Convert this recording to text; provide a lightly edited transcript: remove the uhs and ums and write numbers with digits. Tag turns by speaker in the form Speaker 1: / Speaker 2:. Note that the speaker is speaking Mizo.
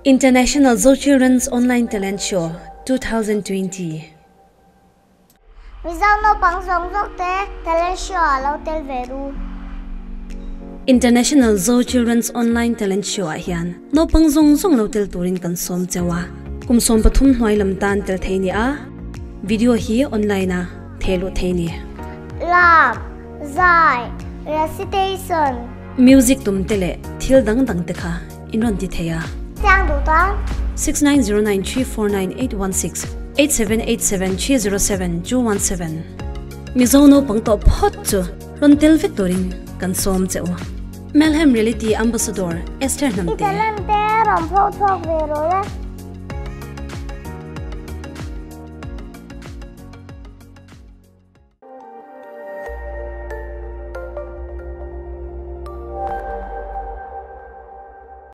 Speaker 1: International Zo Children's Online Talent Show 2020.
Speaker 2: Mizo naupang zawng zawk te talent show ah lo tel ve ru.
Speaker 1: International Zo Children's Online Talent Show ah hian naupang zawng zawng lo tel turin kan sawm cheu a. Kum 13 hnuai lam tan tel thei ni a, video hi online a theh luh thei ni.
Speaker 2: Lam, zai, recitation.
Speaker 1: Music tum te leh thil dang dang te kha in rawn ti thei a.
Speaker 2: Chiang duh tan.
Speaker 1: 6909349816 878730 217 Mizo naupang tawh phawt chu rawn tel vek turin kan sawm che u. Melhem Reality Ambassador Esther
Speaker 2: I
Speaker 1: Hnamte.
Speaker 2: talent te rawn pho chhuak ve rawh le.